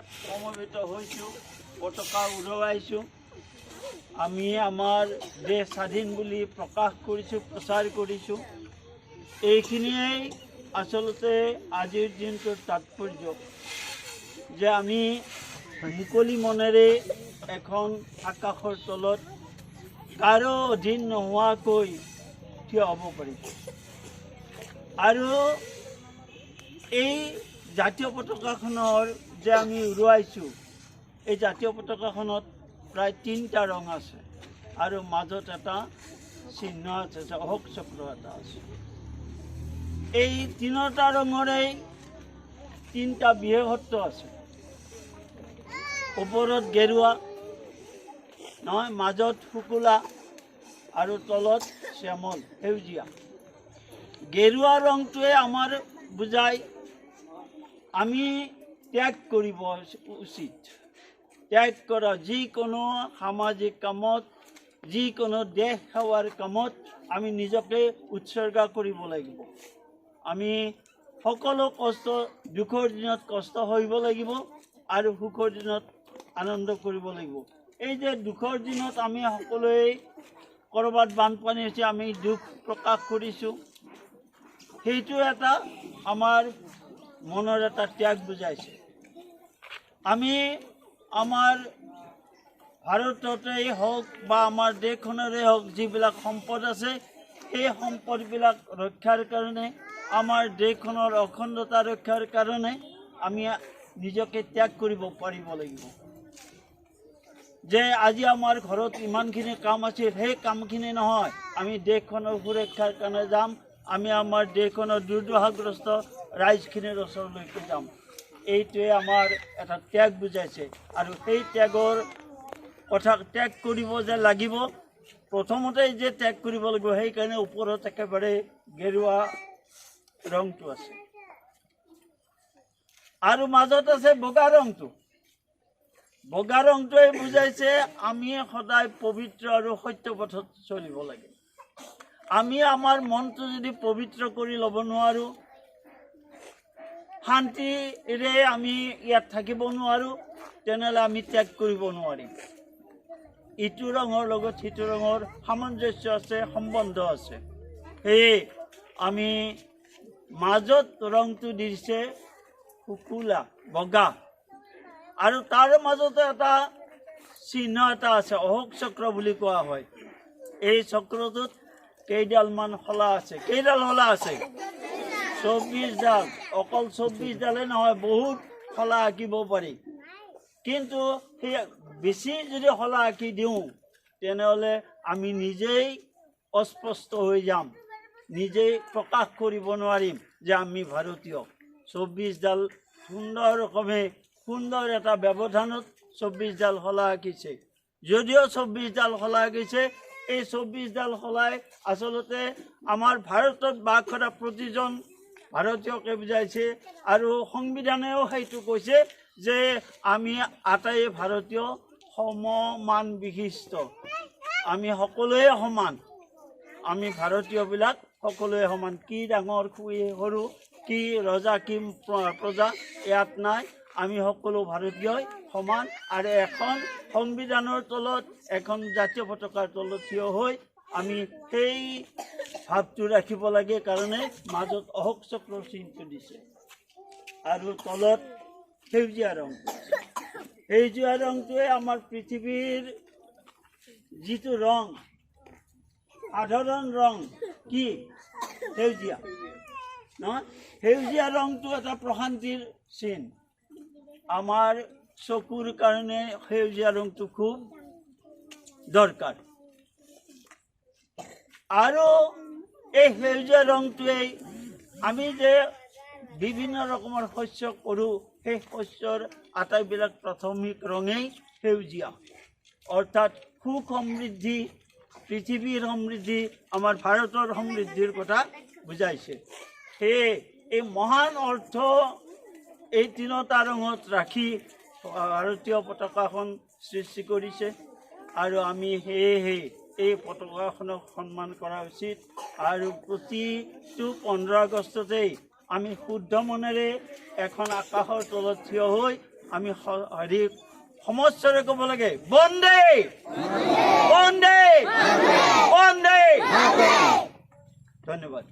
ইয়াত সমবেত হৈছোঁ, পতাকা উৰুৱাইছোঁ, আমি আমাৰ দেশ স্বাধীন বুলি প্ৰকাশ কৰিছোঁ, প্ৰচাৰ কৰিছোঁ। এইখিনিয়েই আচলতে আজিৰ দিনটোৰ তাৎপৰ্য যে আমি মুকলি মনেৰে এখন আকাশৰ তলত কাৰো অধীন নোহোৱাকৈ থিয় হ'ব পাৰিছোঁ। আৰু এই জাতীয় পতাকাখনৰ যে আমি উৰুৱাইছোঁ, এই জাতীয় পতাকাখনত প্ৰায় তিনিটা ৰং আছে আৰু মাজত এটা চিহ্ন আছে, অশোক চক্ৰ এটা আছে। এই তিনিটা ৰঙৰেই তিনিটা বিশেষত্ব আছে। ওপৰত গেৰুৱা নহয়, মাজত শুকুলা আৰু তলত শ্যামল সেউজীয়া। গেৰুৱা ৰংটোৱে আমাৰ বুজায় আমি ত্যাগ কৰিব উচিত। ত্যাগ কৰা যিকোনো সামাজিক কামত, যিকোনো দেশ সেৱাৰ কামত আমি নিজকে উৎসৰ্গা কৰিব লাগিব। আমি সকলো কষ্ট, দুখৰ দিনত কষ্ট সহিব লাগিব আৰু সুখৰ দিনত আনন্দ কৰিব লাগিব। এই যে দুখৰ দিনত আমি সকলোৱে ক'ৰবাত বানপানী হৈছে, আমি দুখ প্ৰকাশ কৰিছোঁ, সেইটো এটা আমাৰ মনৰ এটা ত্যাগ বুজাইছে। আমি আমাৰ ভাৰততেই হওক বা আমাৰ দেশখনৰে হওক, যিবিলাক সম্পদ আছে, সেই সম্পদবিলাক ৰক্ষাৰ কাৰণে, আমাৰ দেশখনৰ অখণ্ডতা ৰক্ষাৰ কাৰণে আমি নিজকে ত্যাগ কৰিব পাৰিব লাগিব। যে আজি আমাৰ ঘৰত ইমানখিনি কাম আছিল, সেই কামখিনি নহয়, আমি দেশখনৰ সুৰক্ষাৰ কাৰণে যাম, আমি আমাৰ দেশখনৰ দুৰ্দশাগ্ৰস্ত ৰাইজখিনিৰ ওচৰলৈকে যাম। এইটোৱে আমাৰ এটা ত্যাগ বুজাইছে। আৰু সেই ত্যাগৰ কথা, ত্যাগ কৰিব যে লাগিব, প্ৰথমতে যে ত্যাগ কৰিব লাগিব, সেইকাৰণে ওপৰত একেবাৰে গেৰুৱা ৰংটো আছে আৰু মাজত আছে বগা ৰংটো। বগা ৰংটোৱে বুজাইছে আমি সদায় পবিত্ৰ আৰু সত্য পথত চলিব লাগে। আমি আমাৰ মনটো যদি পবিত্ৰ কৰি ল'ব নোৱাৰোঁ, শান্তিৰে আমি ইয়াত থাকিব নোৱাৰোঁ, তেনেহ'লে আমি ত্যাগ কৰিব নোৱাৰিম। ইটো ৰঙৰ লগত সিটো ৰঙৰ সামঞ্জস্য আছে, সম্বন্ধ আছে। সেয়ে আমি মাজত ৰংটো দিছে শুকুলা বগা আৰু তাৰ মাজতে এটা চিহ্ন এটা আছে, অশোক চক্ৰ বুলি কোৱা হয়। এই চক্ৰটোত কেইডালমান শলা আছে। কেইডাল শলা আছে? 24ডাল। অকল 24ডালে নহয়, বহুত শলা আঁকিব পাৰি। কিন্তু সেই বেছি যদি শলা আঁকি দিওঁ, তেনেহ'লে আমি নিজেই অস্পষ্ট হৈ যাম, নিজেই প্ৰকাশ কৰিব নোৱাৰিম যে আমি ভাৰতীয়। 24ডাল সুন্দৰ ৰকমে সুন্দৰ এটা ব্যৱধানত 24ডাল শলা আঁকিছে। যদিও 24ডাল শলা আঁকিছে, এই 24ডাল শলাই আচলতে আমাৰ ভাৰতত বাস কৰা প্ৰতিজন ভাৰতীয়কে বুজাইছে। আৰু সংবিধানেও সেইটো কৈছে যে আমি আটাইয়ে ভাৰতীয়, সমমান বিশিষ্ট, আমি সকলোৱে সমান, আমি ভাৰতীয়বিলাক সকলোৱে সমান। কি ডাঙৰ কি সৰু, কি ৰজা কি প্ৰজা ইয়াত নাই, আমি সকলো ভাৰতীয়ই সমান। আৰু এখন সংবিধানৰ তলত, এখন জাতীয় পতাকাৰ তলত থিয় হৈ আমি সেই ভাৱটো ৰাখিব লাগে। কাৰণে মাজত অশোক চক্ৰৰ চিনটো দিছে আৰু তলত সেউজীয়া ৰং। সেউজীয়া ৰংটোৱে আমাৰ পৃথিৱীৰ যিটো ৰং, সাধাৰণ ৰং কি? সেউজীয়া নহয়? সেউজীয়া ৰংটো এটা প্ৰশান্তিৰ চিন। আমাৰ চকুৰ কাৰণে সেউজীয়া ৰংটো খুব দৰকাৰ। আৰু এই সেউজীয়া ৰংটোৱেই আমি যে বিভিন্ন ৰকমৰ শস্য কৰোঁ, সেই শস্যৰ আটাইবিলাক প্ৰাথমিক ৰঙেই সেউজীয়া। অৰ্থাৎ সুখ সমৃদ্ধি, পৃথিৱীৰ সমৃদ্ধি, আমাৰ ভাৰতৰ সমৃদ্ধিৰ কথা বুজাইছে। সেয়ে এই মহান অৰ্থ এই তিনিটা ৰঙত ৰাখি ভাৰতীয় পতাকাখন সৃষ্টি কৰিছে। আৰু আমি সেয়েহে এই পতাকাখনক সন্মান কৰা উচিত। আৰু প্ৰতিটো 15 আগষ্টতেই আমি শুদ্ধ মনেৰে এখন আকাশৰ তলত থিয় হৈ আমি হেৰি সমস্যাৰে ক'ব লাগে, বন্দে বন্দে বন্দে। ধন্যবাদ।